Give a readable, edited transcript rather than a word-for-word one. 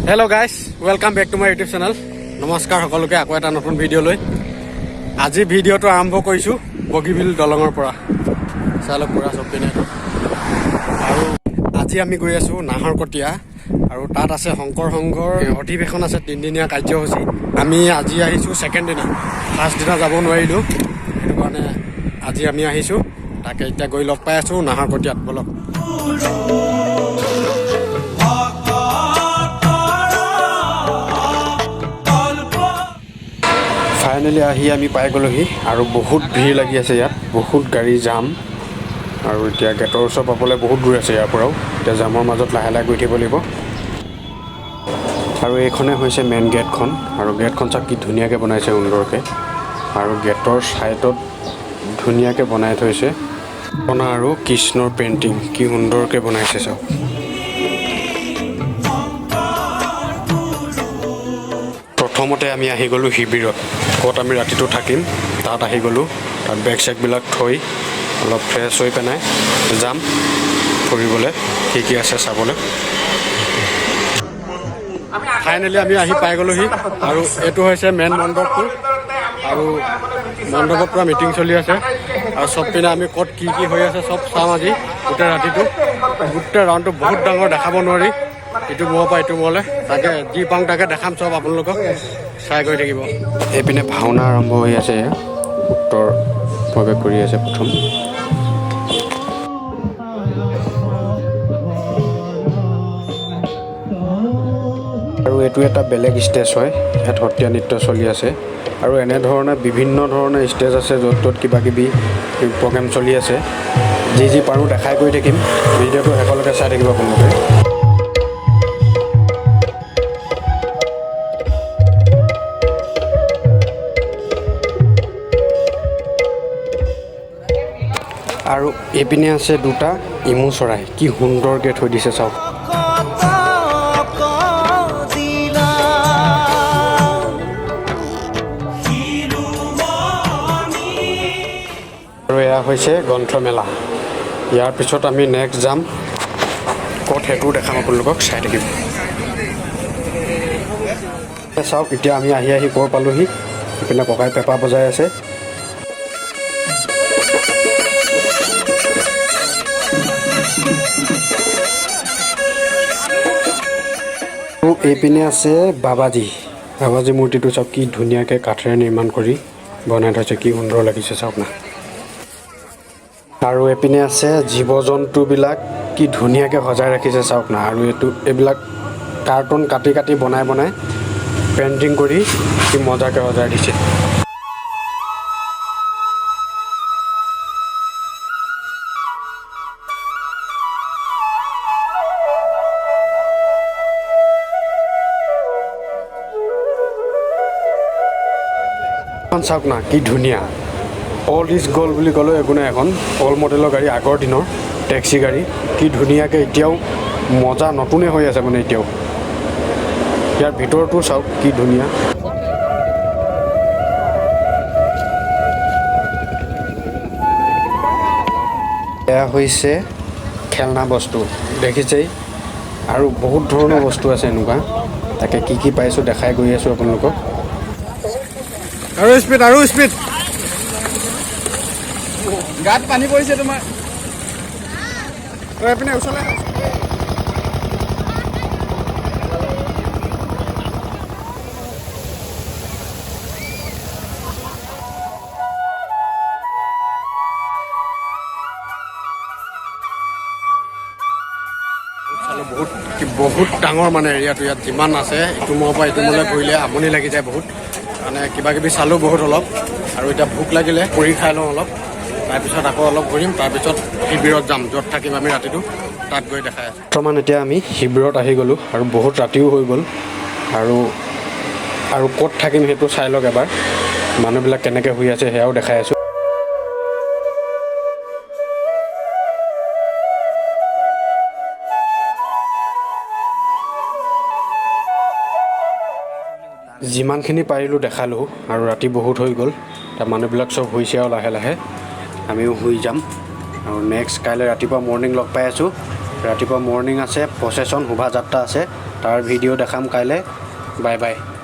Hello guys, welcome back to my YouTube channel. নমস্কাৰ সকলোকে, আকৌ এটা নতুন ভিডিঅ' লৈ। আজি ভিডিঅ'টো আৰম্ভ কৰিছোঁ বগীবিল দলঙৰ পৰা। চাই লওক, পূৰা চব পিনে। আৰু আজি আমি গৈ আছোঁ নাহৰকটীয়া আৰু তাত আছে শংকৰ সংঘৰ অধিৱেশন আছে, তিনিদিনীয়া কাৰ্যসূচী। আমি আজি আহিছোঁ ছেকেণ্ড দিনা, ফাৰ্ষ্ট দিনা যাব নোৱাৰিলোঁ, সেইটো কাৰণে আজি আমি আহিছোঁ। তাকে এতিয়া গৈ লগ পাই আছোঁ নাহৰকটীয়াত, ব'লক। ফাইনেলি আহি আমি পাই গ'লোহি আৰু বহুত ভিৰ লাগি আছে ইয়াত, বহুত গাড়ী জাম। আৰু এতিয়া গেটৰ ওচৰ পাবলৈ বহুত দূৰ আছে ইয়াৰ পৰাও। এতিয়া জামৰ মাজত লাহে লাহে গৈ থাকিব লাগিব। আৰু এইখনে হৈছে মেইন গেটখন। আৰু গেটখন চাওক, কি ধুনীয়াকৈ বনাইছে, সুন্দৰকৈ। আৰু গেটৰ ছাইডত ধুনীয়াকৈ বনাই থৈছে কণা আৰু কৃষ্ণৰ পেইণ্টিং, কি সুন্দৰকৈ বনাইছে চাওক। প্ৰথমতে আমি আহি গ'লোঁ শিবিৰত, ক'ত আমি ৰাতিটো থাকিম তাত আহি গ'লোঁ। তাত বেগ চেগবিলাক থৈ অলপ ফ্ৰেছ হৈ পেলাই যাম ফুৰিবলৈ, কি কি আছে চাবলৈ। ফাইনেলি আমি আহি পাই গ'লোহি আৰু এইটো হৈছে মেইন মণ্ডপটো। আৰু মণ্ডপত পূৰা মিটিং চলি আছে আৰু চব পিনে আমি ক'ত কি কি হৈ আছে চব চাম আজি গোটেই ৰাতিটো। গোটেই ৰাউণ্ডটো বহুত ডাঙৰ, দেখাব নোৱাৰি ইটো মূৰৰ পৰা ইটো মূৰলৈ। তাকে যি পাওঁ তাকে দেখাম চব আপোনালোকক, চাই গৈ থাকিব। এইপিনে ভাওনা আৰম্ভ হৈ আছে, এয়া উত্তৰ প্ৰৱেশ কৰি আছে প্ৰথম। আৰু এইটো এটা বেলেগ ষ্টেজ হয়, ইয়াত সত্ৰীয়া নৃত্য চলি আছে। আৰু এনেধৰণে বিভিন্ন ধৰণৰ ষ্টেজ আছে, য'ত ত'ত কিবা কিবি প্ৰগ্ৰেম চলি আছে। যি যি পাৰোঁ দেখাই গৈ থাকিম, ভিডিঅ'টো শেষলৈকে চাই থাকিব আপোনালোকে। আৰু এইপিনে আছে দুটা ইমু চৰাই, কি সুন্দৰকৈ থৈ দিছে চাওক। আৰু এয়া হৈছে গ্ৰন্থমেলা। ইয়াৰ পিছত আমি নেক্সট যাম ক'ত সেইটোও দেখাম আপোনালোকক, চাই থাকিব। চাওক, এতিয়া আমি আহি আহি ক'ৰ পালোহি। ইপিনে ককাই পেঁপা বজাই আছে। আৰু এইপিনে আছে বাবাজী। বাবাজী মূৰ্তিটো চাওক, কি ধুনীয়াকৈ কাঠেৰে নিৰ্মাণ কৰি বনাই থৈছে, কি সুন্দৰ লাগিছে চাওক না। আৰু এইপিনে আছে জীৱ জন্তুবিলাক, কি ধুনীয়াকৈ সজাই ৰাখিছে চাওক না। আৰু এইটো এইবিলাক কাৰ্টুন কাটি কাটি বনাই বনাই পেইণ্টিং কৰি কি মজাকৈ সজাই দিছে। এখন চাওক না, কি ধুনীয়া। অল্ড is gold বুলি ক'লেও একো নাই। এখন অল্ড মডেলৰ গাড়ী, আগৰ দিনৰ টেক্সি গাড়ী, কি ধুনীয়াকৈ এতিয়াও মজা নতুনে হৈ আছে মানে এতিয়াও। ইয়াৰ ভিতৰতো চাওক, কি ধুনীয়া। এয়া হৈছে খেলনা বস্তু, দেখিছেই। আৰু বহুত ধৰণৰ বস্তু আছে এনেকুৱা। তাকে কি কি পাইছোঁ দেখাই গৈ আছোঁ আপোনালোকক। আৰু স্পীড, আৰু স্পীড। গাত পানী পৰিছে তোমাৰ। এইপিনে ওচৰলৈ আহক। চালোঁ, বহুত বহুত ডাঙৰ মানে এৰিয়াটো। ইয়াত যিমান আছে, ইটো মূৰৰ পৰা ইটো মূৰলৈ ঘূৰিলে আমনি লাগি যায় বহুত। মানে কিবা কিবি চালোঁ বহুত অলপ। আৰু এতিয়া ভোক লাগিলে, পুৰি খাই লওঁ অলপ, তাৰপিছত আকৌ অলপ ঘূৰিম, তাৰপিছত শিবিৰত যাম, য'ত থাকিম আমি ৰাতিটো, তাত গৈ দেখাই আছোঁ। বৰ্তমান এতিয়া আমি শিবিৰত আহি গ'লোঁ আৰু বহুত ৰাতিও হৈ গ'ল। আৰু আৰু ক'ত থাকিম সেইটো চাই লওক এবাৰ। মানুহবিলাক কেনেকৈ শুই আছে সেয়াও দেখাই আছোঁ। যিমানখিনি পাৰিলোঁ দেখালোঁ। আৰু ৰাতি বহুত হৈ গ'ল, তাৰ মানুহবিলাক চব শুইছে আৰু লাহে লাহে আমিও শুই যাম। আৰু নেক্সট কাইলৈ ৰাতিপুৱা মৰ্ণিং লগ পাই আছোঁ। ৰাতিপুৱা মৰ্ণিং আছে, প্ৰচেছন, শোভাযাত্ৰা আছে, তাৰ ভিডিঅ' দেখাম কাইলৈ। Bye bye.